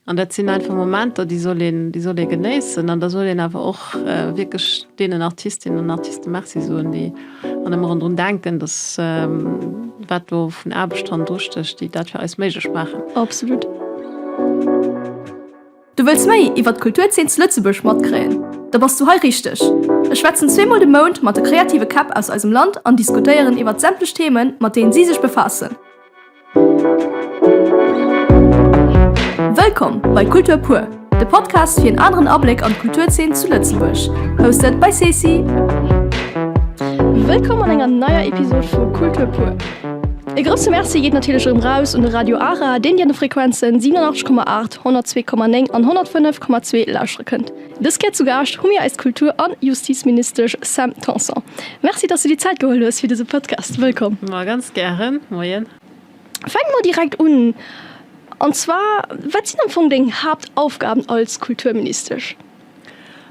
An dat sinn einfach Momenter, déi soll een, déi soll ee genéissen. An da soll een awer och wierklech deenen Artistinnen an Artiste Merci soen, déi an ëmmer erëm drun denken, dass wat do vun Aarbecht hannendru stécht, déi dat fir eis méiglech maachen. Absolut. Du wëlls méi iwwert d'Kulturzeen zu Lëtzebuerg matkréien? Da bass du hei richteg! Ech schwätzen zweemol de Mount mat de kreative Käpp aus eisem Land an diskutéieren iwwert sämtlech Themen, mat deenen si sech befaassen. Wëllkomm bei Kultur pur, de Podcast fir en aneren Abléck an d'Kulturzeen zu Lëtzebuerg, hosted by Ceci. Wëllkomm an enger neier Episod vu Kultur pur. E grousse Merci geet natierlech erëm raus un de Radio Ara, deen Dir an de Frequenzen 87,8, 102,9 an 105,2 lauschtere kënnt. Dës Kéier zu Gaascht hu mir eis Kultur an Justizministesch Sam Tanson. Merci, dass du dir Zäit geholl hues fir dëse Podcast. Wëllkomm. Ma ganz gären. Moien. Fänke mer direkt un. An zwar, wat sinn am Fong deng Haaptaufgaben als Kulturministesch?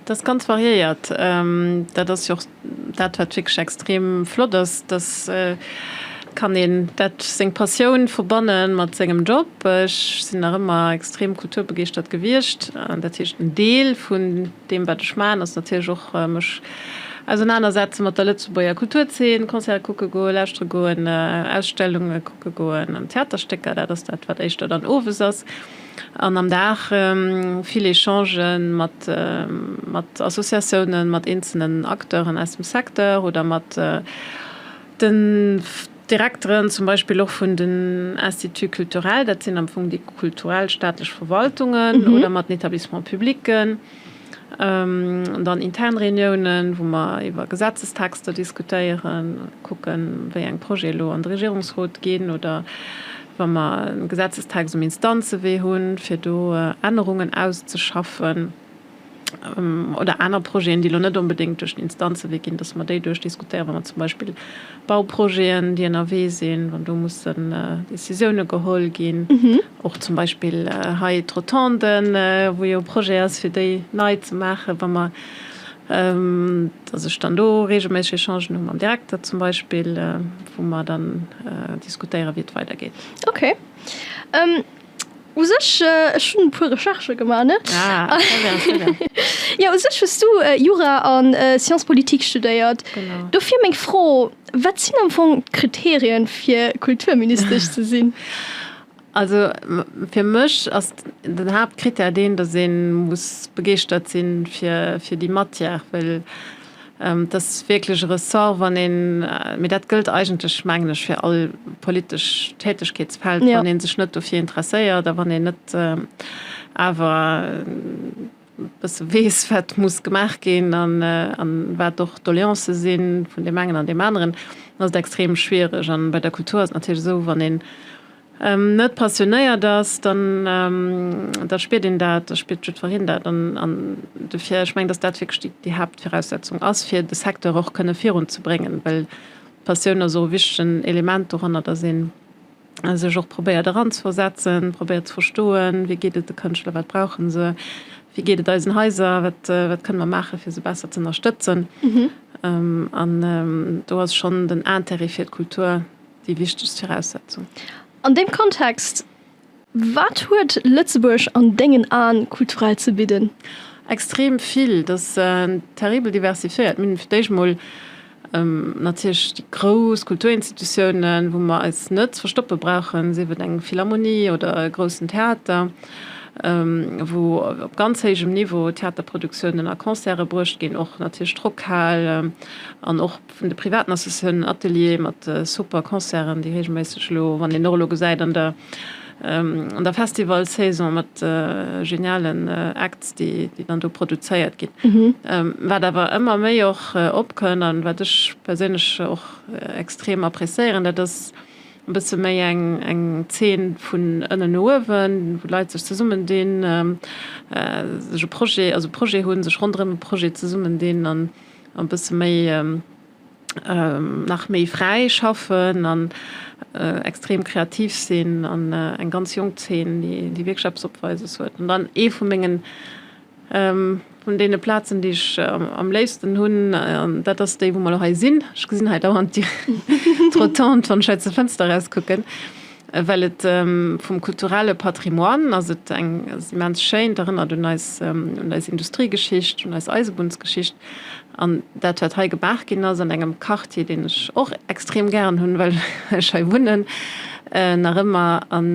Dat ass ganz variéiert. Dat ass jo och dat, wat wierklech extrem flott ass, dass kann een dat, seng Passioun verbanne mat sengem Job. Ech sinn nach ëmmer extrem kulturbegeeschtert gewiescht. Dat heescht, en Deel vun deem, wat ech maachen, ass natierlech och mech ausernanersetze mat der Lëtzebuerger Kulturzeen, Concerte kucke goen, lauschtere goen, Ausstellunge kucke goen an Theaterstécker. Dat ass dat, wat éischter dann owes ass. An am Dag vill Echangen mat mat Associatiounen, mat eenzelnen Acteuren aus dem Secteur oder mat den Direkteren zum Beispill och vun den Instituts culturels, dat sinn am Fong déi kulturell staatlech Verwaltungen, oder mat den Établissements publics. Dann intern Reuniounen, wou mer iwwer Gesetzestexter diskutéieren, kucken, wéi eng Projete elo an de Regierungsrot ginn oder wa mer e Gesetzestext um Instanzewee hunn, fir do Ännerungen auszeschaffen oder aner Projeten, déi elo net onbedéngt duerch den Instanzewee ginn, dass mer déi duerchdiskutéieren, wa mer zum Beispill Bauprojeten, déi ënnerwee sinn, wann do mussen Décisioune geholl ginn. Och zum Beispill hei d'Rotonden, wou jo e Projet ass, fir déi nei ze maachen, wa mer, dass ech dann do reegelméisseg Echangen hu mam Direkter zum Beispill, wou mer dann diskutéieren, wéi et weidergeet. Okay. U sech, ech hunn e puer Recherchë gemaach, ne? Ah, très bien, très bien. Jo, u sech hues du Jura an Sciences politiques studéiert. Genau. Dofir meng Fro, Wat sinn am Fong d'Kriterien, fir Kulturministesch ze sinn? Also fir mech ass den Haaptkrittär deen, datt ee muss begeeschtert si fir déi Matière, well et ass wierklech e Ressort, wann een, mee dat gëllt eigentlech mengen ech fir all politesch Tätegkeetsfeld, wann ee sech net dofir interesséiert a wann een net awer e bësse weess, wat muss gemaach ginn an wat och d'Doleancë si vun deem engen an deem aneren, dann ass et extrem schwiereg. An bei der Kultur ass et natierlech esou, wann een net passionéiert ass, dann da spiert een dat, da spiert jiddwereen dat. An an dofir, ech mengen, datt dat wierklech déi déi Haaptviraussetzung ass, fir de Secteur och kënne virunzebréngen, well d'Passioun ass och e wichtegen Element doranner, datt ee sech och probéiert eranzeversetzen, probéiert ze verstoen, wéi geet et de Kënschtler, wat brauche se, wéi geet et eisen Haiser, wat wat kënne mer maachen, fir se besser ze ënnerstëtzen. An do ass schonn den Intérêt fir d'Kultur déi wichtegst Viraussetzung. An deem Kontext, wat huet Lëtzebuerg an dengen Aen kulturell ze bidden? Extrem vill. Dat ass terribel diversifiéiert. Mir hunn fir d'éischt emol natierlech déi grouss Kulturinstitutiounen, wou mer eis net ze verstoppe brauchen, sief et eng Philharmonie oder e groussen Theater, wou op ganz héijem Niveau Theaterproduktiounen a Concerte bruecht ginn, och natierlech d'Rockhal an och vun de privaten Associatiounen Ateliere mat super Concerten, déi reegelméisseg elo, wann een och elo gesäit an der an der Festivalsaison mat genialen Acts, déi déi dann do produzéiert ginn. Wat awer ëmmer méi och opkënnt an wat ech perséinlech och extrem appréciéieren, dat ass e bësse méi eng eng Zeen vun ënnen no uewen, wou Leit sech zesummendinn, sech e Projet, also e Projet hunn, sech ronderëm e Projet zesummendinn an e bësse méi nach méi fräi schaffen an extrem kreativ sinn an eng ganz jonk Zeen, déi wierklech eppes Opweises huet. An dann ee vu mengen, vun deene Plazen, déi ech am léifsten hunn, an dat ass déi, wou mer elo hei sinn. Ech gesinn hei dauernd déi d'Rotonde, wann ech hei zur Fënster erauskucken. Well et vum kulturelle Patrimoine ass et eng ass immens schéin, et erënnert un eis un eis Industriegeschicht, un eis Eisebunnsgeschicht. An dat wat hei gemaach ginn ass an engem Quartier, deen ech och extrem gären hunn, well ech hei wunnen nach ëmmer, an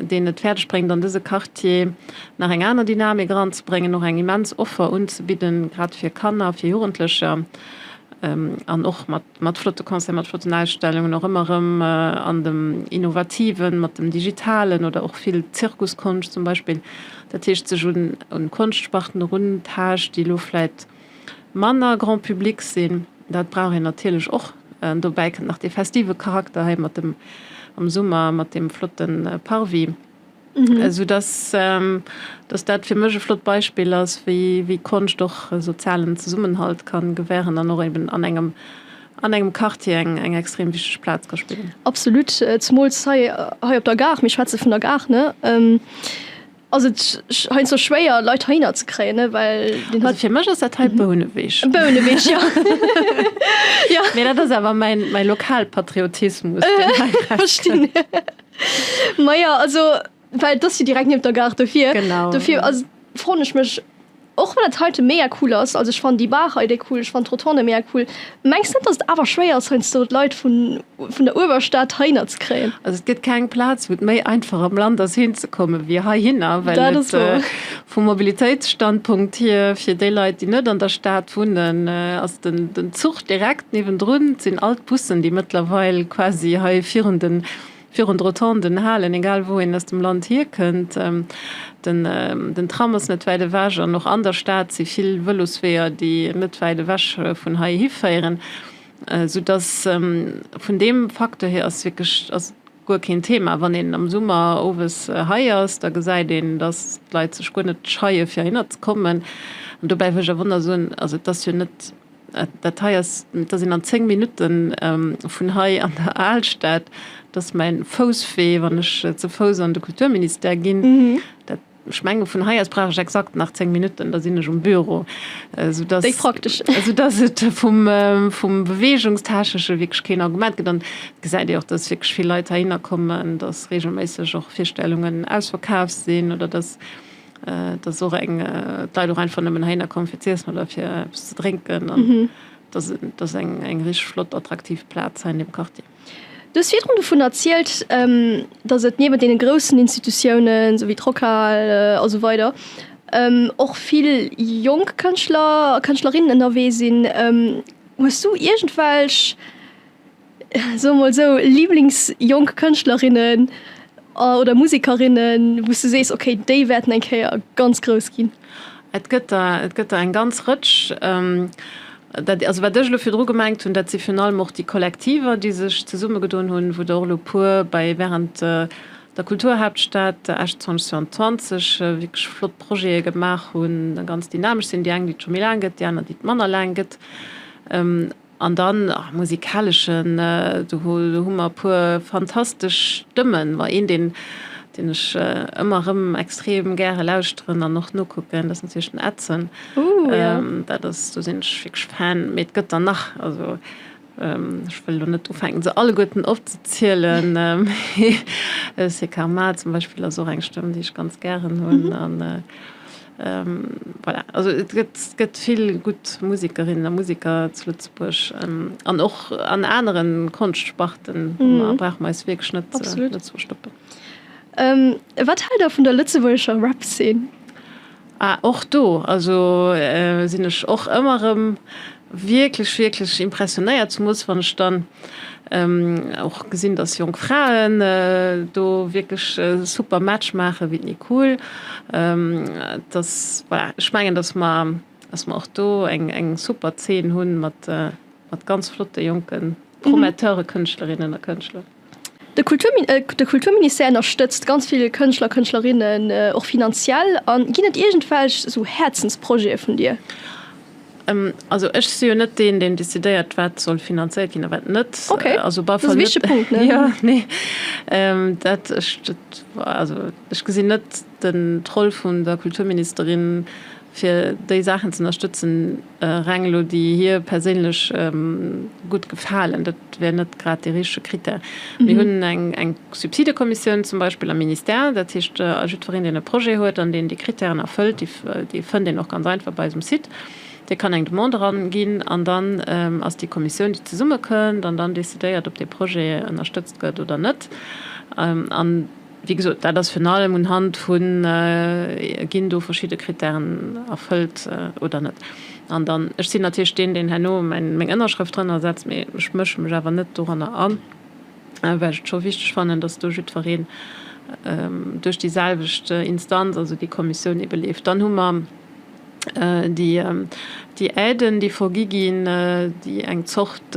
deen et fäerdeg bréngt an dëse Quartier nach eng aner Dynamik eranzebréngen, och eng immens Offer unzebidden, grad fir Kanner, fir Jugendlecher an och mat Mat flotte Concerten, mat flotten Ausstellungen, och ëmmer erëm an dem Innovativen, mat dem Digitalen oder och vill Zirkuskonscht zum Beispill. Dat heescht, sech un Konschtsparten eruntaascht, déi elo vläit manner Grand public sinn. Dat brauch een natierlech och. Dobäi kënnt nach dee festive Charakter hei mat dem am Summer mat deem flotte Parvis. Esou dass, dass dat fir mech e flott Beispill ass, wéi, wéi Konscht och e sozialen Zesummenhalt kann gewähren an och eben an engem, an engem Quartier eng, eng extrem wichteg Plaz ka spillen. Absolut, zemools hei, hei op der Gare, mir schwätze vun der Gare, ne, ass et heiansdo schwéier Leit heihinner ze kréien, ne, well den. Also fir mech ass dat hei Bouneweg. Bouneweg, jo. Jo. Mee dat ass awer mäin, mäi Lokalpatriotismus, deen hei erauskennt. Verstinn. Maja, also, well et ass jo direkt nieft der Gare, dofir, Genau, dofir ja. also froen ech mech, och wann dat heite mega cool ass, also ech fannen déi Bar hei déi cool, ech fannen d'Rotonde mega cool, mengs de net, datt et awer schwéier ass heiansdo d'Leit vun, vun der Uewerstad heihinner ze kréien? Also et gëtt keng Plaz, wou et méi einfach am Land ass hinzekommen, wéi heihinner, well Dat et ass wouer. vum Mobilitéitsstandpunkt hier fir déi Leit, déi net an der Stad wunnen, ass den, den Zuch direkt niewendrun. Et sinn all d'Bussen, déi mëttlerweil quasi hei virun den, virun d'Rotonden halen, egal wou een aus dem Land hierkënnt. Den, den Tram ass net wäit ewech an och an der Stad si vill Vëlosweeër, déi net wäit ewech vun hei hiféieren, soudass vun deem Facteur hier ass wierklech, ass guer keen Thema. Wann een am Summer owes hei ass, da gesäit een, dass d'Leit sech guer net scheie fir heihinner ze kommen. An dobäi wëll ech awer och nach soen, also et ass jo net, dat hei ass, et ass een an 10 Minutte vun hei an der Alstad. Dat ass mäin Fousswee, wann ech ze Fouss an de Kulturministère ginn. Dat, ech menge vun hei aus brauch ech exakt nach 10 Minutten, da sinn ech um Büro. Soudass, Déi praktesch. soudass et vum, vum Beweegungstechnesche wierklech keen Argument gëtt. An et gesäit ee och, dass wierklech vill Leit heihinner kommen, dass reegelméisseg och Virstellungen ausverkaf sinn oder dass, dass och eng, d'Leit och einfach nëmmen heihinner kommen, fir z'iessen oder fir eppes ze drénken. An dass, dass eng, eng richteg flott, attraktiv Plaz hei an deem Quartier. Du hues virdrun dovun erzielt, datt et niewent deene groussen Institutiounen, esou wéi d'Rockhal a sou weider, och vill jonk Kënschtler a Kënschtlerinnen ënnerwee sinn. Hues du iergendwelch, soe mol esou, Liblingsjonk Kënschtlerinnen oder Musekerinnen, wou s du sees, okay, déi wäerten eng Kéier ganz grouss ginn? Et gëtt der, et gëtt der eng ganz Rëtsch. Dat, also wat ech elo virdru gemengt hunn, dat si virun allem och déi Kollektiver, déi sech zesummegedoen hunn, wou der och elo e puer bei während der Kulturhaaptstad Esch 2022 wierklech flott Projete gemaach hunn, ganz dynamesch sinn, déi eng, déi et scho méi laang gëtt, déi aner, déi et manner laang gëtt. An dann, ah, musikaleschen, do hu mer e puer fantastesch Stëmmen. Ma een, deen, deen ech ëmmer erëm extrem gäre lauschteren an och nokucken, dat ass natierlech den Edson. Dat ass, do sinn ech wierklech Fan. Mee et gëtt der nach, also ech wëll elo net ufänken, se alleguerten opzezielen. Mee C'est Karma zum Beispill ass och eng Stëmm, déi ech ganz gären hunn. An Voilà, also et gëtt, gëtt vill gutt Musikerinnen a Musiker zu Lëtzebuerg an och an anere Konschtsparten. Do brauche mer eis wierklech net, net ze verstoppen. Wat haalt Der vun der lëtzebuergescher Rap-Zeen? Ah, och do, also sinn ech och ëmmer erëm wierklech, wierklech impressionéiert, zemools wann ech dann och gesinn, dass jonk Fraen do wierklech e super Match maachen, wéi d'Nicole. Dass, voilà, ech mengen, dass mer, dass mer och do eng, eng super Zeen hunn mat, mat ganz flotte jonke prometteure Kënschtlerinnen a Kënschtler. De Kulturministère ënnerstëtzt ganz vill Kënschtler, Kënschtlerinnen och finanziell. A ginn et iergendwelch esou Häerzensprojete vun dir? Also ech si jo net deen, deen decidéiert, wat soll finanzéiert ginn a wat net. Okay, also dat ass e wichtege Punkt, ne? Jo, nee, dat, ech, dat, also ech gesinn net den d'Roll vun der Kulturministerin. Fir déi Saachen ze ënnerstëtzen, reng elo déi hir perséinlech gutt gefalen, dat wär net grad dee richtege Critère. Mir hunn eng Subsidekommissioun zum Beispill am Ministère, dat heescht jiddwereen, deen e Projet huet an deen déi Critèren erfëllt, dee fënnt een och ganz einfach bei eisem Site, dee kann eng Demande eranginn an dann ass déi Kommissioun, déi zesummekënnt an dann decidéiert, ob dee Projet ënnerstëtzt gëtt oder net. An Wéi gesot, dat ass virun allem unhand vu ginn do verschidde Krittären erfëllt oder net. An dann, ech sinn natierlech deen, deen herno meng Ënnerschrëft drënner setzt, mee ech mësche mech awer net doranner an, well ech et scho wichteg fannen, datt do jiddwereen duerch déi selwecht Instanz, also déi Kommissioun ebe leeft. Dann hu mer déi Aiden, déi vergi ginn, déi eng Zort,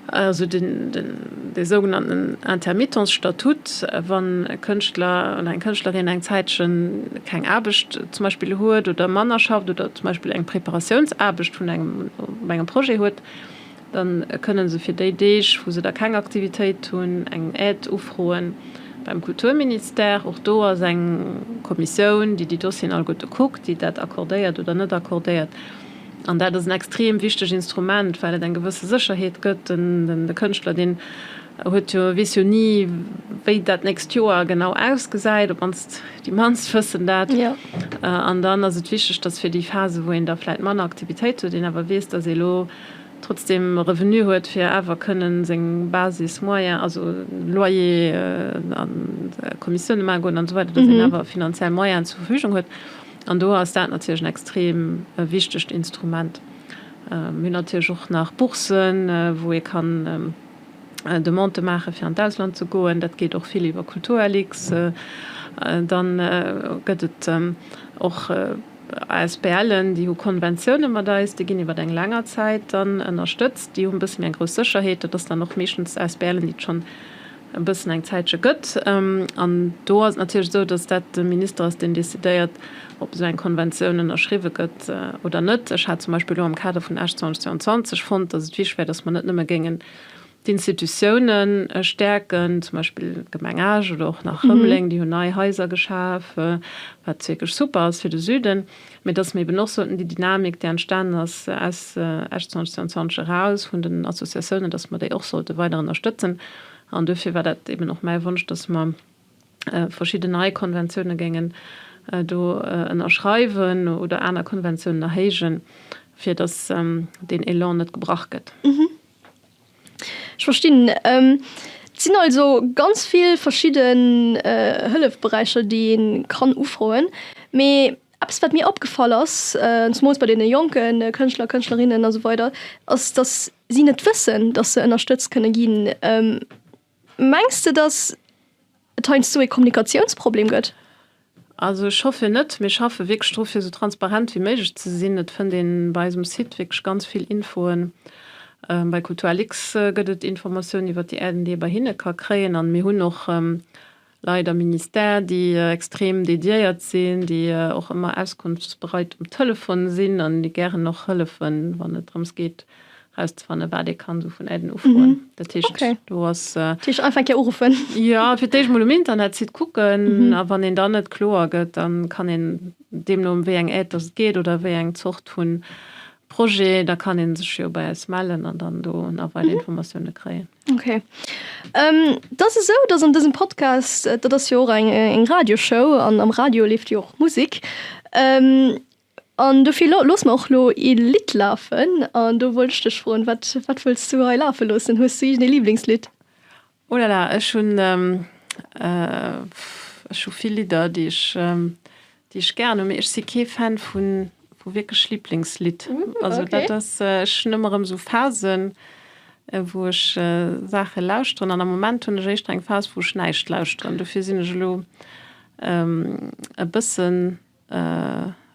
Also den dee sougenannten Intermittenzstatut, wann e Kënschtler oder eng Kënschtlerin eng Zäitche keng Aarbecht zum Beispill huet oder manner schafft oder zum Beispill eng Preparatiounsaarbecht vun engem op engem Projet huet, da kënne se fir déi Deeg, wou se da keng Aktivitéit hunn, eng Aide ufroe beim Kulturministère. Och do ass eng Kommissioun, déi déi Dossieren alleguerte kuckt, déi dat accordéiert oder net accordéiert. An dat ass en extrem wichteg Instrument, well et eng gewësse Sécherheet gëtt. De Kënschtler, deen huet jo, weess jo ni, wéi dat nächst Joer genau ausgesäit, op d'mannst déi mannst wëssen dat. An dann ass et wichteg, datt fir déi Phase, wou een da vläicht manner Aktivitéit huet, een awer weess, datt ee lo trotzdem e Revenu huet, fir awer kënnen seng Basismoyens, also Loyer a Kommissioune maache goen an esou weider, datt een awer finanziell Moyenen zur Verfügung huet. An do ass dat natierlech en extrem wichtegt Instrument. Mir hunn natierlech och nach Boursen, wou ee kann Demandë maache fir an d'Ausland ze goen. Dat geet och vill iwwer Kulturlux. Dann gëtt et och ASBLen, déi hu Konventioune mat eis, déi ginn iwwer eng länger Zäit dann ënnerstëtzt. Déi hu e bësse méi eng grouss Sécherheet. Dat ass dann och meeschtens ASBLen, déi et schonn e bëssen eng Zäitche gëtt. An do ass et natierlech esou, datt dat de Minister ass, deen decidéiert, ob esou eng Konventioun ënnerschriwwe gëtt oder net. Ech hat zum Beispill elo am Kader vun Esch 2022 fonnt, datt et wichteg wär, datt mer net nëmme géingen d'Institutiounen stäerken, zum Beispill d'Gemeng Esch oder och nach Rëmeleng, déi hunn nei Haiser geschaf, wat wierklech super ass fir de Süden, mee datt mer eben och sollten déi Dynamik, déi entstanen ass aus Esch 2022 eraus vun den Associatiounen, datt mer déi och sollte weider ënnerstëtzen. An duerfir war dat eben och mäi Wonsch, dass mer verschidden nei Konventioune géingen do ënnerschreiwen oder aner Konventiounen erhéijen, fir dass deen Elan net gebrach gëtt. Ech verstinn. Et sinn also ganz vill verschidden Hëllefberäicher, déi ee kann ufroen. Mee eppes, wat mir opgefall ass, zemools bei deene jonke Kënschtler, Kënschtlerinnen a sou weider, ass, dass si net wëssen, dass se ënnerstëtzt kënne ginn. Mengs de, dass et heiansdo ee Kommunikatiounsproblem gëtt? Also ech hoffe net. Mir schaffe wierklech dru fir esou transparent wéi méiglech ze sinn. Et fënnt een bei eisem Site wierklech ganz vill Infoen. Bei Kulturlux gëtt et Informatiounen iwwer déi Aiden, déi ee bei hinne ka kréien. An mir hunn och Leit am Ministère, déi extrem dediéiert sinn, déi och ëmmer auskunftsbereit um Telefon sinn an déi gären och hëllefen, wann et drëms geet, erauszefannen, wat ee kann esou vun Aiden ufroen. Dat heescht, do ass. Dat heescht, einfach eng Kéier uruffen. Jo, fir d'éischt mol um Internetsite kucken a wann een dann net kloer gëtt, da kann een deemno ëm wéi eng Aide dass et geet oder wéi eng Zort vu Projet, da kann ee sech jo bei eis mellen an dann do nach weider Informatioune kréien. Ok. Et ass esou, datt an dësem Podcast, dat ass jo och eng Radioshow an am Radio leeft jo och Musek. An dofir loosse mer och elo ee Lidd lafen. An do wollt ech dech froen, wat, wat wëlls du hei lafe loossen? Hues du iergendee Liblingslidd? Oh là là, ech hunn, ech hu vill Lidder, déi ech, déi ech gären hunn, mee ech si kee Fan vu, vu wierklech Liblingslidd. Also dat ass, ech hunn ëmmer erëm esou Phasen, wou ech Saache lauschteren an am Moment hunn ech éischter eng Phas, wou ech näischt lauschteren. Dofir sinn ech elo e bëssen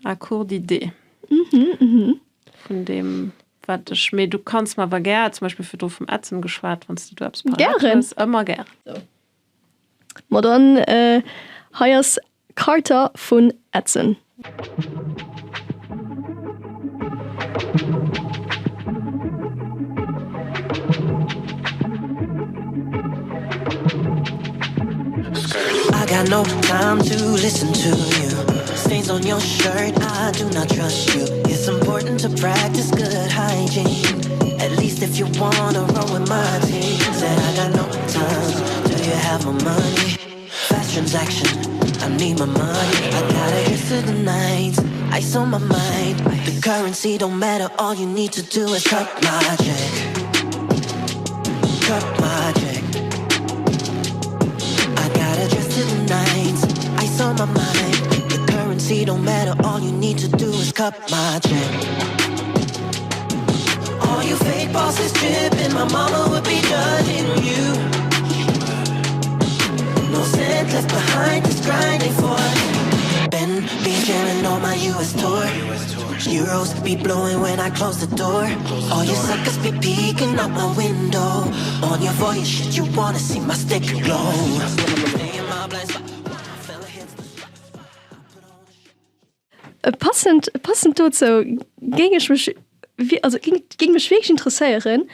à court d'idées vun deem. Wat ech, mee du kanns mer awer gär, zum Beispill virdru vum Edson geschwat, wann s de do eppes parat hues, ëmmer gär. Ma dann, hei ass Carter vun Edson. Stains on your shirt, I do not trust you. It's important to practice good hygiene. At least if you wanna roll with my team. Said I got no time. Do you have my money? Fast transaction. I need my money. I gotta get to the nines. Ice on my mind. The currency don't matter. All you need to do is cut my check. Cut my check. I gotta dress to the nines. Ice on my mind. The currency don't matter. All you need to do is cut my check. All you fake bosses tripping. My mama would be judging you. No cent left behind. Just grinding for. Ben be jamming on my US tour. Euros be blowing when I close the door. All you suckers be peeking out my window. On your voyage, shit, you wanna see my stick glow. Passend, passend dozou géing ech mech, also géing, géing mech wierklech interesséieren,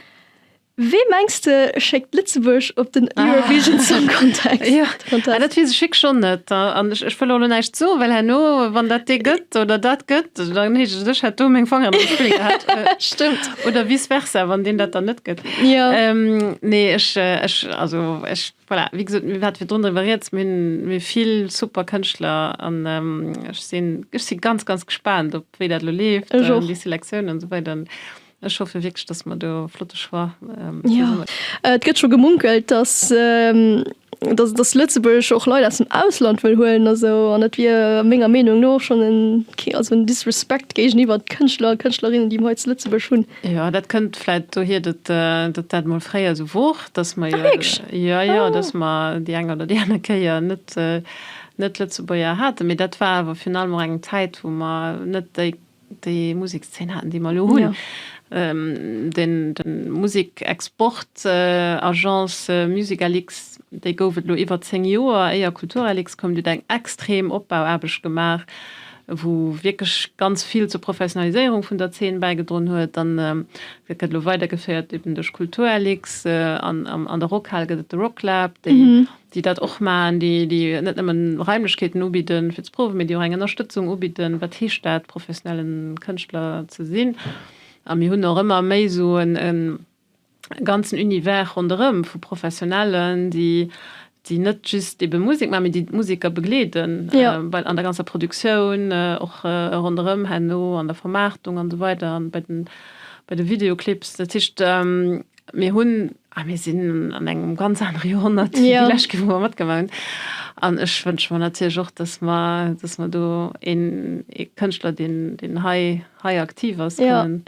Wee mengs de schéckt Lëtzebuerg op den Eurovision Song Contest? Jo, ah, dat weess ech wierklech schonn net. An ech, ech wëll och elo näischt soen, well herno, wann dat dee gëtt oder dat gëtt, dann heescht et, ech hätt do meng Fangeren am Spill gehat. Stëmmt. Oder vice versa, wann deen dat dann net gëtt. Jo. Nee, ech, ech, also ech, voilà, wéi gesot, mir hate virdrun driwwer rieds, mir hunn, mir hu vill super Kënschtler an ech sinn, ech si ganz, ganz gespaant op wéi dat elo leeft, Ech och. déi Selektioun an esou weider. Ech hoffe wierklech, dass mer do e flotte Choix Jo, et gëtt scho gemunkelt, dass, dass, dass Lëtzebuerg och Leit aus dem Ausland wëll huelen a sou. An dat wier menger Meenung no och schonn en, also en Disrespect géigeniwwer d'Kënschtler a Kënschtlerinnen, déi mer hei zu Lëtzebuerg hunn. Jo, dat kënnt vläit dohier, datt, datt dat mol fréier esou wor, dass mer jo, jo, jo, dass mer déi eng oder déi aner Kéier net, net Lëtzebuerger haten. Mee dat war awer virun allem och eng Zäit, wou mer net déi déi Musekszeen haten, déi mer elo hunn. Den Musekexport-Agence Musicalix, déi gouf et elo iwwer 10 Joer, éier Culturalix koum. Déi huet eng extrem Opbauaarbecht gemaach, wou wierklech ganz vill zur Professionaliséierung vun der Zeen bäigedroen huet. Dann, dat gëtt elo weidergeféiert eben duerch Culturalix. An an der Rockhal gëtt et de Rocklab, déi déi dat och maachen, déi, déi net nëmmen Raimlechkeeten ubidden, fir ze prouwen, mee déi och eng Ënnerstëtzung ubidden, wat heescht dat, professionellen Kënschtler ze sinn. A mir hunn och ëmmer méi esou en ganzen Univers ronderëm vu Professionellen, déi, déi net just ebe Musek maachen, mee déi d'Museker begleeden bei, an der ganzer Produktioun, och ronderëm herno an der Vermaartung an esou weider an bei den, bei de Videoclips. Dat heescht, Mir hunn, a mir sinn an engem ganz anere Joerhonnert wéi déi lescht Kéier, wou mer matgemaach hunn. An ech wënsche mer natierlech och, dass mer, dass mer do een ee Kënschtler, deen, deen hei, hei aktiv ass, kënnen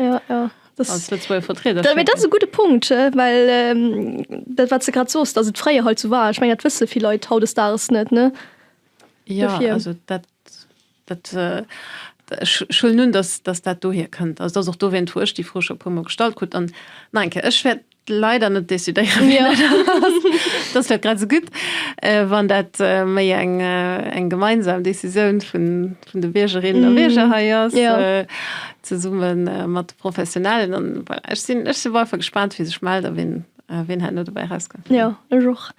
als Lëtzebuerger Vertrieder schécken. Mee dat ass e gudde Punkt, well dat, wat s de grad soos, dass et fréier halt esou war, ech mengen, dat wësse vill Leit hautdesdaags net, ne? Jo, also dat. Dat, ech huelen un, dass, dass dat dohier kënnt. Also, dat ass och dowéint, wou ech déi Fro scho e puermol gestallt krut. An nach eng Kéier, ech wäert leider net decidéieren, wien dat ass. Dat ass vläicht grad esou gutt, wann dat méi eng, eng gemeinsam Decisioun vun, vun de Biergerinnen a Bierger hei ass, zesumme mat de Professionellen. An voilà, ech sinn, ech sinn einfach gespaant, wie sech mellt a wien, wien herno dobäi erauskënnt. Jo, ech och.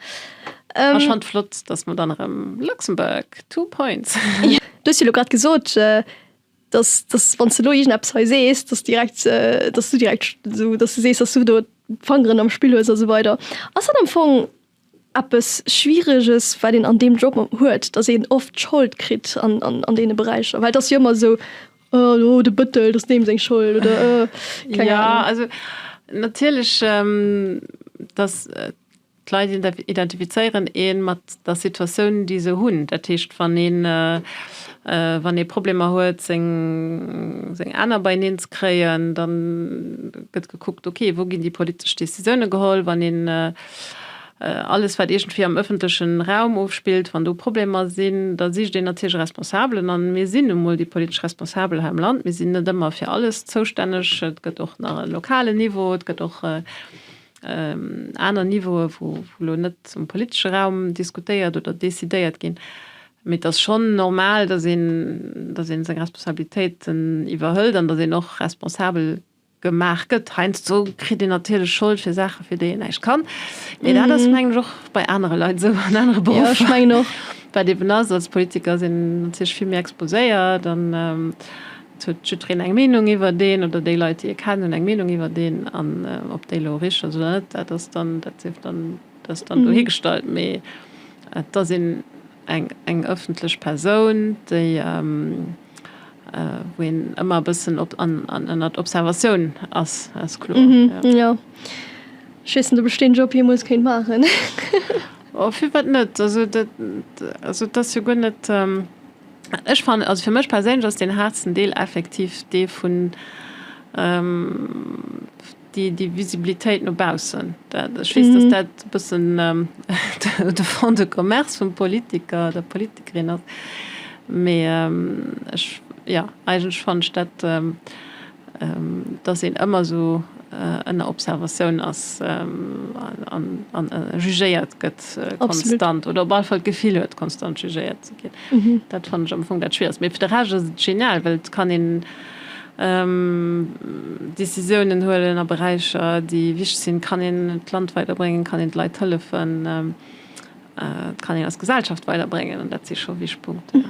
Ech fannt flott, dass mer dann erëm Luxembourg, two points. Du hues jo elo grad gesot, dass, dass wann s de elo iergendeppes hei sees, dass direkt, dass du direkt esou, dass du sees, dass du do d'Fangeren am Spill hues a sou weider. Ass dat am Fong eppes Schwiereges, wat een an deem Job huet, dass een oft d'Schold kritt an, an, an deene Beräicher? Well et ass jo ëmmer esou, oh de Bëttel, dat ass deem seng Schold oder keng Ahnung. Jo, also natierlech, dass D'Leit identifizéieren ee mat der Situatioun, déi se hunn. Dat heescht, wann een, wann ee Problemer huet, seng, seng Aenner beieneen ze kréien, da gëtt gekuckt, okay, wou ginn déi politesch Decisioune geholl? Wann een alles, wat iergendwéi am ëffentleche Raum ofspillt, wann do Problemer sinn, da sicht een natierlech e Responsabelen. An mir sinn nu mol déi politesch Responsabel hei am Land. Mir sinn net ëmmer fir alles zoustänneg. Et gëtt och nach e lokalen Niveau, et gëtt och aner Niveaue wou elo net um politesche Raum diskutéiert oder decidéiert ginn. Mee et ass schonn normal, datt een, datt ee seng Responsabilitéiten iwwerhëlt an datt een och responsabel gemaach gëtt. Heiansdo kritt een natierlech Schold fir Saache fir déi een näischt kann. Mee dat ass mengen ech och bei anere Leit esou, an anere Beruffer. Jo, ech mengen och. Wat eben ass, als Politiker ass een natierlech vill méi exposéiert an et huet jiddwereen eng Meenung iwwert een oder déi Leit, déi ee kennen, hunn eng Meenung iwwert een an ob déi elo richteg ass oder net, dat ass dann, dat sief dann, dat ass dann dohigestallt. Mee et ass een eng, eng ëffentlech Persoun, déi, wou een ëmmer e bëssen op, an, an ënnert Observatioun ass, ass kloer, jo. Jo. Ech weess net, ob ech deen Job jeemools kéint maachen. Oh, firwat net? Also dat, also et ass jo guer net, ech fannen, also fir mech perséinlech ass deen haartsten Deel effektiv dee vun déi, déi Visibilitéit no baussen. Dat, ech weess, datt dat e bëssen de Fonds de commerce vum Politiker oder Politikerin ass, mee ech, jo, eigentlech fannen ech dat, dass een ëmmer esou ënner Observatioun ass an jugéiert gëtt konstant oder op alle Fall d'Gefill huet, konstant jugéiert ze ginn. Dat fannen ech am Fong dat Schwieregst. Mee fir de Rescht ass et genial, well et kann een Decisiounen huelen a Beräicher, déi wichteg sinn, kann een d'Land weiderbréngen, kann een de Leit hëllefen, et kann een eis Gesellschaft weiderbréngen an dat si scho wichteg Punkten.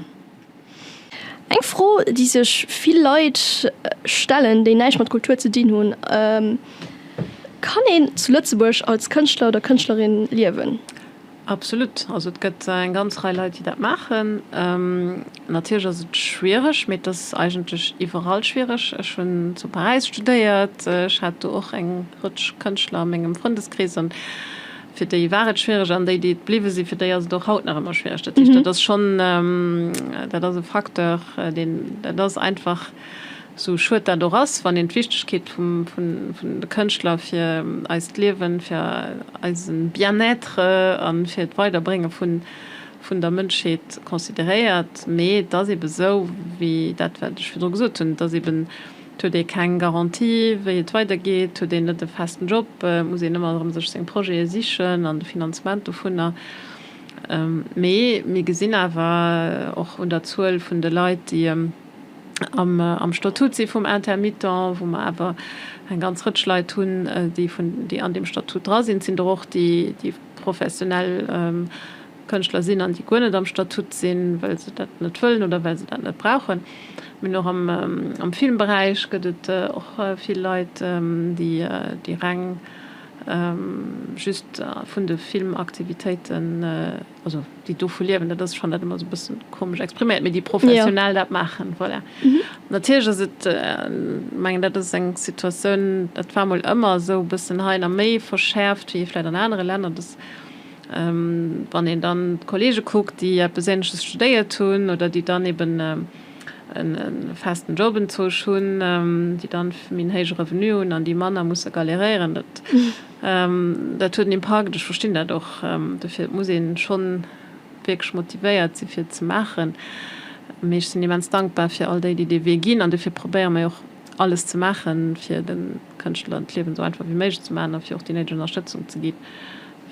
Eng Fro, déi sech vill Leit stellen, déi näischt mat Kultur ze dinn hunn, Kann een zu Lëtzebuerg als Kënschtler oder Kënschtlerin liewen? Absolut. Also et gëtt eng ganz Rei Leit, déi dat maachen. Natierlech ass et schwiereg, mee et ass eigentlech iwwerall schwiereg. Ech hunn zu Paräis studéiert, ech hat do och eng Rëtsch Kënschtler a mengem Frëndeskrees an Fir déi war et schwiereg an déi, déi et bliwwe sinn, fir déi ass et och haut nach ëmmer schwiereg. Dat heescht, dat ass schonn, dat ass e Facteur, deen, dat ass einfach, esou schued dat och ass, wann een d'Wichtegkeet vum, vun, vun de Kënschtler fir eist Liewen, fir eise Bien-être a fir d'Weiderbrénge vun, vun der Mënschheet consideréiert. Mee et ass ebe sou, wéi dat, wat ech virdru gesot hunn, et ass eben, Et huet ee keng Garantie, wéi et weidergeet, et huet een net e festen Job, et muss een ëmmer erëm sech seng Projete sichen an de Finanzement dovunner. Mee mir gesinn awer och un der Zuel vun de Leit, déi am Statut si vum Intermittent, wou mer awer eng ganz Rëtsch Leit hunn, déi vun, déi an deem Statut dra sinn. Et sinn der och, déi professionell Kënschtler sinn an déi guer net am Statut sinn, well se dat net wëllen oder well se dat net brauchen. Mir hunn och am Filmberäich gëtt et och vill Leit, déi reng just vun de Filmaktivitéiten, also déi dovu liewen, dat ass, ech fannen dat ëmmer esou e bëssen komesch expriméiert, mee déi professionell dat maachen, voilà. Natierlech ass et, mengen dat ass eng Situatioun, dat war mol ëmmer esou e bëssen hei nach méi verschäerft wéi vläicht an anere Länner, dass Wann een dann d'Kollege kuckt, déi eppes Ähnleches studéiert hunn oder déi dann eben e festen Job enzwousch hunn, déi dann méi en héije Revenu hunn an déi manner musse galéréieren, dat, dat huet en Impakt. Ech verstinn dat och. Dofir, et muss ee schonn wierklech motivéiert si fir et ze maachen. Mee ech sinn immens dankbar fir all déi, déi dee Wee ginn an dofir probéiere mer jo och alles ze maachen, fir de Kënschtler d'Liewen esou einfach wéi méiglech ze maachen a fir och déi néideg Ënnerstëtzung ze ginn.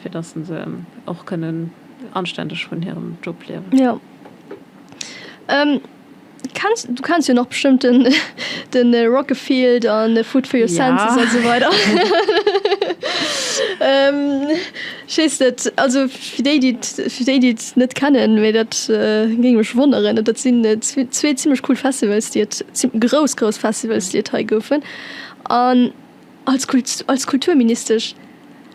Fir dass se och kënnen anständeg vun hirem Job liewen. Jo. Kenns, du kenns jo nach bestëmmt den, den Rockafield an Food for your senses an esou weider. Ech weess net, also fir déi, déi et, fir déi, déi et net kennen, mee dat géing mech wonneren, dat sinn zwee zimmlech cool Festivals, déi et, grouss, grouss Festivals, déi et hei goufen. An Als als Kulturministesch,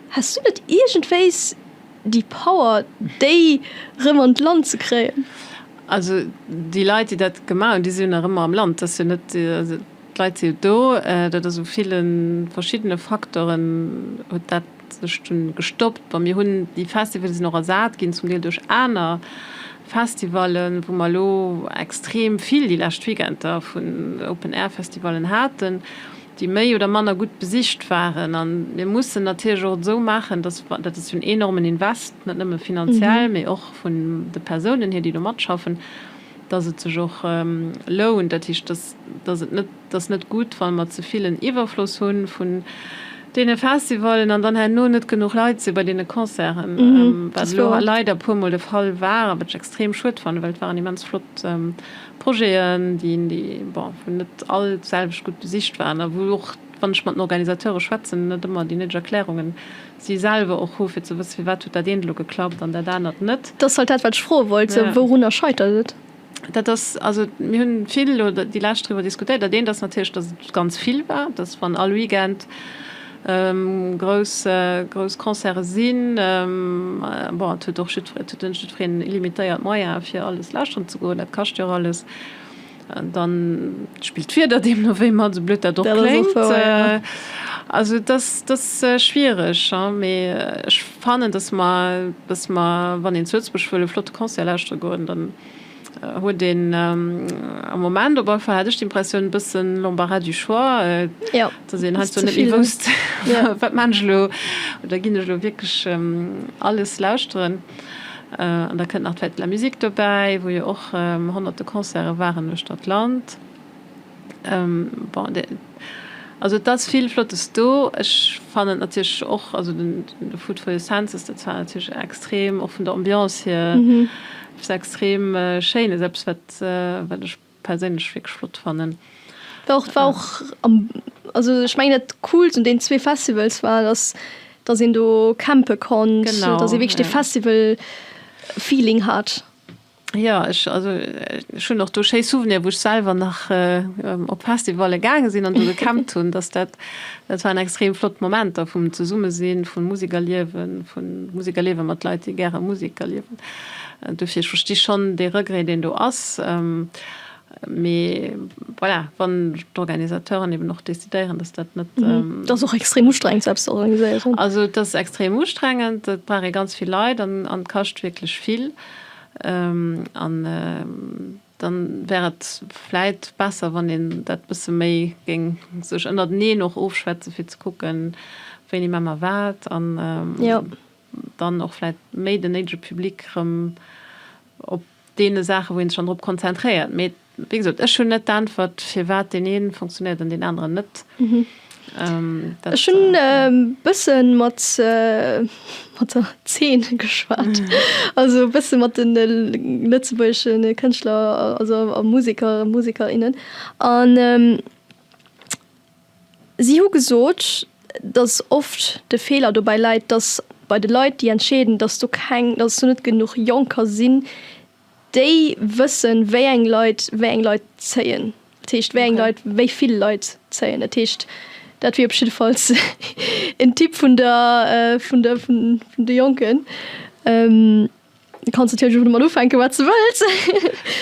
häss du net iergendwéis déi Power, déi rëm an d'Land ze kréien? Also déi Leit, déi dat gemaach hunn, déi si jo nach ëmmer am Land. Dat ass jo net, also d'Leit si jo do. Dat ass u ville verschiddene Facteuren huet dat sech dunn gestoppt. Bon, mir hunn, déi Festivale sinn och ersat ginn, zum Deel duerch aner Festivallen, wou mer elo extrem vill déi lescht Weekender vun Open-Air-Festivallen haten. déi méi oder manner gutt besicht waren. A mir mussen natierlech och et esou maachen, dass, dat ass jo en enormen Invest, net nëmme finanziell, mee och vun de Persounen hier, déi do matschaffen, dass et sech och lount. Dat heescht, dass, dass et net, dass net gutt, wa mer ze vill en Iwwerfloss hu vun deene Festivallen an dann herno net genuch Leit si bei deene Concerten, wat elo leider e puermol de Fall war a wat ech extrem schued fannen, well et waren immens flott Projeten, déi, bon, wou net all d'selwecht gutt besicht waren a wou och. wann ech mat den Organisateure schwätzen, net ëmmer déi néideg Erklärungen si selwer och hu fir ze wëssen, firwat huet dat eent elo geklappt an dat anert net. Dat ass halt dat, wat ech froe wollt, sou, wourunner scheitert et? Dat ass, also mir hunn vill elo déi lescht driwwer diskutéiert. Dat eent ass natierlech, datt et ganz vill war, datt wann all Weekend grouss, grouss Concerte sinn, bon, et huet och jiddwer, et huet net jiddwereen illimitéiert Moyene fir alles lauschteren ze goen, dat kascht jo och alles. Dann spillt d'Wieder deemno wéi mat, esou blöd dat och kléngt. Also et ass, et ass schwiereg, mee ech fannen, datt mer, datt mer, wann een zu Lëtzebuerg wëll e flotte Concert lauschtere goen, dann huet een am Moment op alle Fall, hat ech d'Impressioun, e bëssen l'embarras du choix, datt een heiansdo net méi wousst, wat maan ech elo oder ginn ech elo wierklech alles lauschteren. An da kënnt nach d'Fête de la Musique dobäi, wou jo och honnerte Concerte waren uechter d'Land. Bon, also et ass vill Flottes do. Ech fannen et natierlech och, also den Food for your Senses, dat war natierlech extrem, och vun der Ambiance hier, eppes extrem Schéines, eppes wat wat ech perséinlech wierklech flott fannen. War och, war och am, also ech mengen dat Coolst un deenen zwee Festivals war, dass, dass een do campe konnt, genau, dass ee wierklech dee Festival-Feeling hat. Jo, ech, also ech hunn och do schéi Souvenire, wou ech selwer nach op Festivalle gaange sinn an do gecampt hunn, dass dat, dat waren extrem flott Momenter vum Zesummesinn, vu Musek erliewen, vu Musek erliewe mat Leit, déi gäre Musek erliewen. Dofir, ech versti schonn dee Regret, deen do ass. Mee voilà, wann d'Organisateuren eben och decidéieren, datt dat net. Dat ass och extrem ustrengend, sou eppes ze organiséieren. Also et ass extrem ustrengend, et brauch ee ganz vill Leit an et kascht wierklech vill. An dann wär et vläit besser, wann een dat bësse méi géing sech ënnerteneen och ofschwätzen, fir ze kucken, wéini maache mer wat. An. Dann och vläit méi den néidege Public rëm op deene Saachen, wou ee sech dann drop konzentréiert. Mee wéi gesot, ech hunn net d'Äntwert, firwat deen ee funktionéiert an deen aneren net. Ech hunn e bësse mat mat der Zeen geschwat, also e bësse mat de lëtzebuergesche Kënschtler, also a Museker, Museker, innen. An Si hu gesot, datt oft de Feeler dobäi läit, datt bei de Leit, déi entscheeden, datt do keng, datt do net genuch Jonker sinn, déi wëssen, wéi eng Leit wéi eng Leit zéien. Dat heescht, wéi eng Leit wéi vill Leit zéien. Dat heescht, dat wier op jiddefalls en Tipp vun der, vun der, vun de Jonken. Du kanns natierlech och domat ufänken, wat s de wëlls.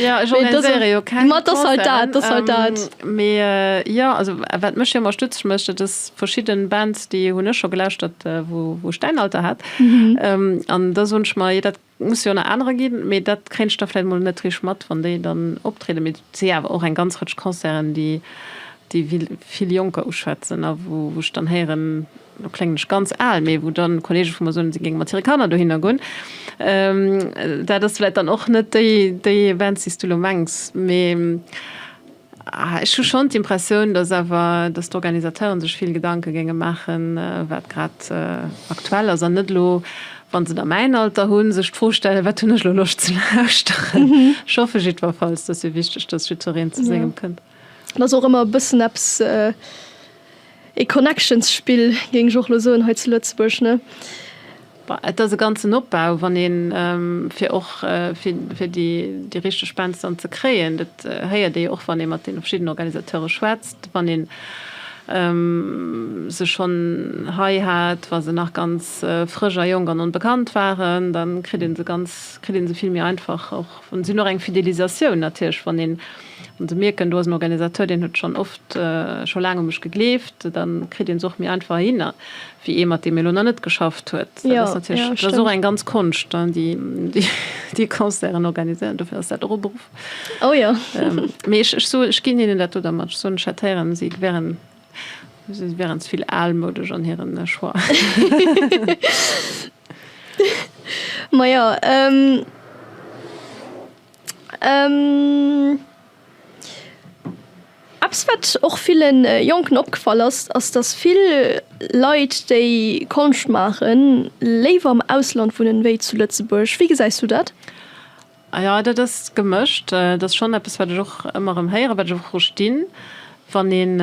Ja, ech organiséiere jo keng Ma et ass halt dat, et ass halt dat. Mee jo, also wat mech jo ëmmer stutzeg mécht, dat ass verschidden Bands, déi hunn ech scho gelauschtert, wou wou ech däin Alter hat. An da soen ech mer, jo dat muss jo nach anerer ginn, mee dat kréien ech da vläicht mol net richteg mat, wann déi dann optrieden. Mee et si awer och eng ganz Rëtsch Concerten, déi déi vill Jonker uschwätzen a wou wou ech dann héieren, Lo kléngen ech ganz al, mee wou dann Kollege vu mer soen, si géinge mat hire Kanner dohinner goen. Dat ass vläit dann och net déi, déi Events, déi s du lo mengs. Mee ech hu schonn d'Impressioun, datt awer, datt d'Organisateuren sech vill Gedanke géinge maachen, wat grad aktuell ass an net elo, wa se da mäin Alter hunn, sech d'Fro stellen, wat hunn ech elo Loscht ze lauschteren. Ech hoffe jiddwerfalls, dat ass jo wichteg, datt jiddwereen zu sengem kënnt. Et ass och ëmmer e bëssen eppes, E Connections-Spill, géing ech och elo soen, hei zu Lëtzebuerg, ne? Bah, et ass e ganzen Opbau, wann een, fir och fir déi richteg Bands dann ze kréien. Dat héiert ee jo och, wann ee mat deene verschiddenen Organisateure schwätzt, wann ee se schonn hei hat, wa se nach ganz frësch a jonk an onbekannt waren, da kritt ee se ganz, kritt ee se vill méi einfach och. Si hunn och eng Fidelisatioun natierlech, wann een Wann se mierken, do ass en Organisateur, deen huet schonn oft, scho laang u mech gegleeft, da kritt ee se och méi einfach heihinner, wéi ee, mat deem ee lo nach net geschafft huet. Dat ass natierlech, dat ass och eng ganz Konscht, déi Concerten organiséieren. Dofir ass dat och e Beruff. Oh jo. Mee ech, ech soen, ech ginn hinnen dat do da mat. Ech soen, ech hätt héieren, si wären, si wären ze vill almoudesch an hiren Choix. Majo. Eppes wat och ville Jonken opgefall ass, ass dass vill Leit déi Konscht maachen, léiwer am Ausland wunnen wéi zu Lëtzebuerg. Wéi gesäis du dat? Jo, dat ass gemëscht. Dat ass schonn eppes wat ech och ëmmer erëm héieren, wat ech och verstinn. Wann een,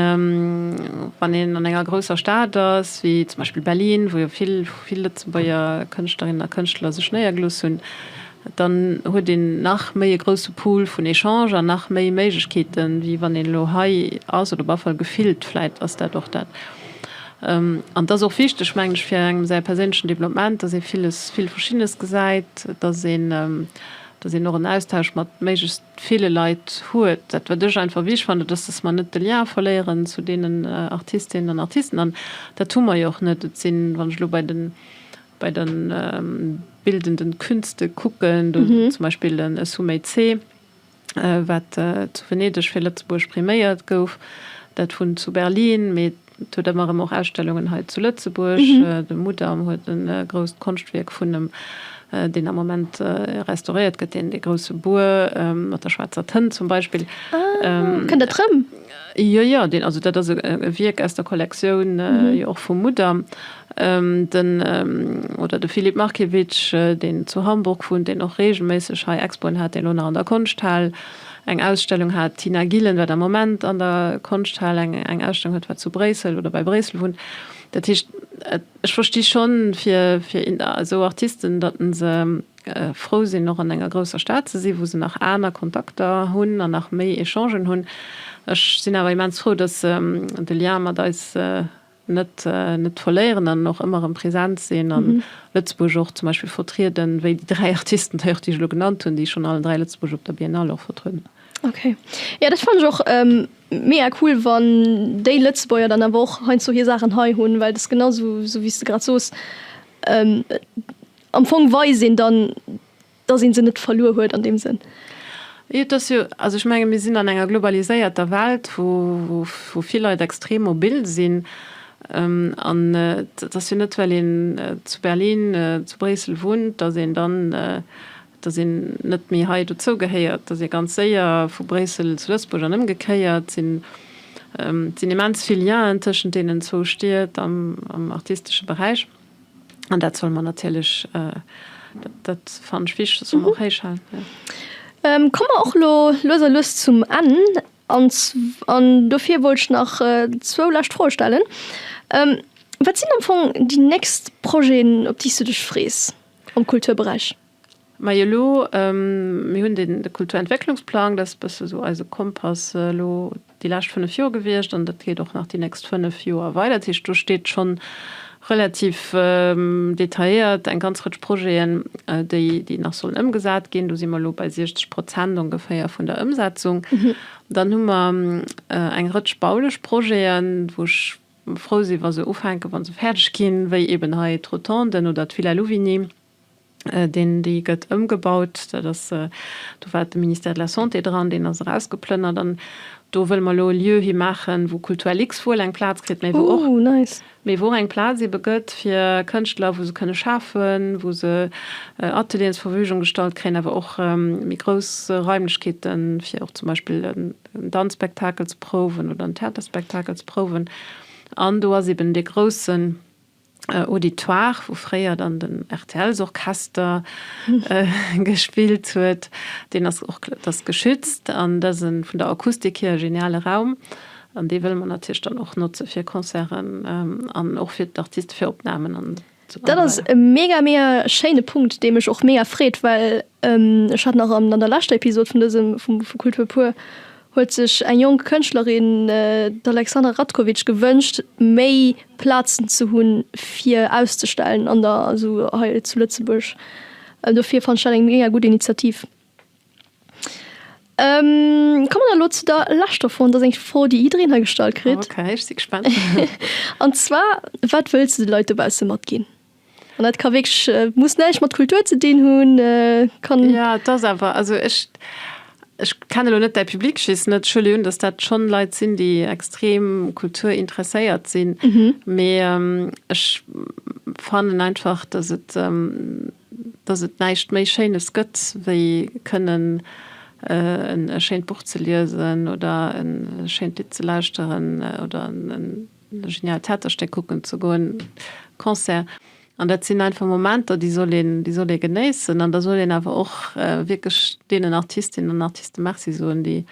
wann een an enger grousser Stad ass, wéi zum Beispill Berlin, wou jo vill, vill Lëtzebuerger Kënschtlerinnen a Kënschtler sech néiergelooss hunn, dann huet een nach méi e grousse Pool vun Echange an nach méi Méiglechkeeten, wéi wann een elo hei ass, oder op alle Fall gefillt vläit ass dat och dat. An et ass och wichteg, mengen ech, fir engem säi perséinlechen Developpement, dass ee villes, vill Verschiddenes gesäit, dass een, dass een och en Austausch mat méiglechst ville Leit huet. Dat wat ech einfach wichteg fannen, dat ass, dass mer net de Lien verléieren zu deenen Artistinnen an Artisten. An dat hu mer jo och net. Et sinn, wann ech elo bei de bei de bildenden Künste kucken, do zum Beispill e Sumei Tse, wat zu Venedeg fir Lëtzebuerg priméiert gouf, dat wunnt zu Berlin, mee Et huet ëmmer erëm och Ausstellungen hei zu Lëtzebuerg. De Mudam huet e grousst Konschtwierk vun em, deen am Moment restauréiert gëtt, deen dee grousse Buer mat der schwaarzer Tënt zum Beispill. Ah, kënnt dat rëm? Jo, jo, deen, also dat ass e Wierk aus der Kollektioun jo och vum Mudam. Den, oder de Filip Markiewicz, deen zu Hamburg wunnt, deen och reegelméisseg hei Expoen hat, deen elo nach an der Konschthal eng Ausstellung hat, d'Tina Gillen, wat am Moment an der Konschthal eng eng Ausstellung huet, wat zu Bréissel oder bei Bréissel wunnt. Dat heescht, ech versti schonn fir fir esou Artisten, datt se frou sinn och an enger grousser Stad ze sinn, wou se nach aner Kontakter hunn an nach méi Echangen hunn. Ech sinn awer immens frou, datt se de Lien mat eis net net verléieren an och ëmmer erëm present sinn an Lëtzebuerg och zum Beispill vertrieden, wéi déi 3 Artisten d'ailleurs, déi ech elo genannt hunn, déi schonn allen 3 Lëtzebuerg op der Biennale och vertrueden hunn. Ok, jo dat fannen ech och mega cool, wann déi Lëtzebuerger dann awer och heiansdo hir Saachen hei hunn, well dat ass genau esou wéi s de grad soos, am Fong weist een dann Dass een se net verluer huet an deem Sënn. Jo, et ass jo, also ech menge mir sinn an enger globaliséierter Welt, wou wou vill Leit extrem mobil sinn. An et ass jo net, well een zu Berlin, zu Bréissel wunnt, dass een dann, dass een net méi hei dozou gehéiert, dass ee ganz séier vu Bréissel zu Lëtzebuerg an ëmgekéiert sinn. Et sinn immens vill Lienen tëschent deenen zwou Stied am am artistesche Beräich. An dat solle mer natierlech, dat fannen ech wichteg, dat solle mer och héich halen. Komme mer och elo lues a lues zum Enn. An dofir wollt ech nach zwou lescht Froe stellen. Wat sinn am Fong déi nächst Projeten, op déi s du dech frees am Kulturberäich? Majo elo, mir hunn den de Kulturentwécklungsplang, dat ass e bësse sou eise Kompass elo déi lescht 5 Joer gewiescht an dat geet och nach déi nächst 5 Joer weider. Dat heescht, do steet schonn relativ detailléiert eng ganz Rëtsch Projeten, déi déi nach sollen ëmgesat ginn. Do si mer elo bei 60 Prozent ongeféier vun der Ëmsetzung. Dann hu mer eng Rëtsch baulech Projeten, wou ech frou sinn, wa se ufänken, wa se fäerdeg ginn, wéi eeben hei d'Rotonden oder d'Villa Louvigny. Deen, déi gëtt ëmgebaut. Dat ass, do war de Ministère de la Santé dran, deen ass erausgeplënnert an do wëlle mer elo e Lieu hi maachen, wou Kulturlux wuel eng Plaz kritt, mä wou och, mä wou och eng Plaz ebe gëtt fir Kënschtler, wou se kënne schafen, wou se Atelieren zur Verfügung gestallt kréien, awer och méi grouss Raimlechkeeten, fir och zum Beispill en Danzspektakel ze prouwen oder en Theaterspektakel ze prouwen. An do ass eben dee groussen Auditoire, wou fréier dann den RTLs-Orchester gespillt huet, deen ass och, dat ass geschützt an dat ass e vun der Akustik hier e geniale Raum an dee wëlle mer natierlech dann och notze fir Concerten an och fir d'Artiste fir Opnamen an esou weider. Dat ass e mega mega schéine Punkt, dee mech och mega freet, well ech hat nach an der leschter Episod vun dësem vu Kultur pur huet sech eng jonk Kënschtlerin, d'Alexandra Ratkovic, gewënscht, méi Plazen ze hunn, fir auszestellen an der, also hei zu Lëtzebuerg. Dofir fannen ech dat eng mega gutt Initiativ. Komme mer elo zu der leschter Fro, an dat ass eng Fro, déi jiddereen hei gestallt kritt. Ok, ech si gespaant. An zwar, Wat wëlls de de Leit dobausse matginn? An dat ka wierklech, muss näischt mat Kultur ze dinn hunn, kann. Jo, et ass awer, also ech, ech kenne elo net däi Public, ech weess net, ech huele un, datt dat schonn Leit sinn, déi extrem kulturinteresséiert sinn, mee ech fannen einfach, datt et, datt et näischt méi Schéines gëtt, wéi kënnen e schéint Buch ze liesen oder e schéint Lidd ze lauschteren oder en geniaalt Theaterstéck kucken ze goen, Concert. An dat sinn einfach Momenter, déi soll een, déi soll ee genéissen. An da soll een awer och wierklech deenen Artistinnen an Artiste Merci soen, déi,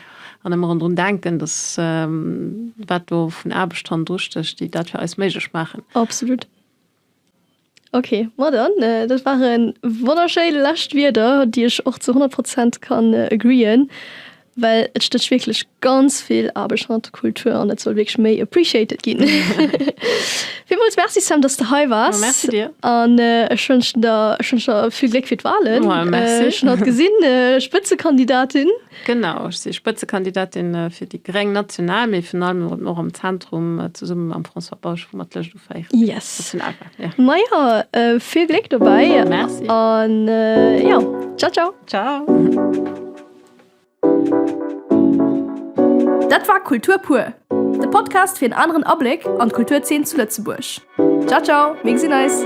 an ëmmer erëm drun denken, dass wat do vun Aarbecht hannendru stécht, déi dat fir eis méiglech maachen. Absolut. Ok, ma dann, dat ware wonnerschéi lescht Wierder, déi ech och zu 100 Prozent kann agreeën, well et stécht wierklech ganz vill Aarbecht hannert der Kultur an et soll wierklech méi appreciated ginn. Villmools Merci Sam, dass de hei waars. Ma merci dir. An ech wënschen der, ech wënschen der vill Gléck fir d'Wahlen. Ma merci. Ech hunn haut gesinn, Spëtzekandidatin. Genau, ech si Spëtzekandidatin fir déi gréng national, mee virun allem och am Zentrum zesumme mam François Bausch, wou mer d'Lëscht uféieren. Yes. Majo, vill Gléck dobäi. Merci. An jo, ciao ciao. Ciao. Dat war Kultur pur, de Podcast fir en aneren Abléck an d'Kulturzeen zu Lëtzebuerg. Ciao ciao, mir gesinn eis!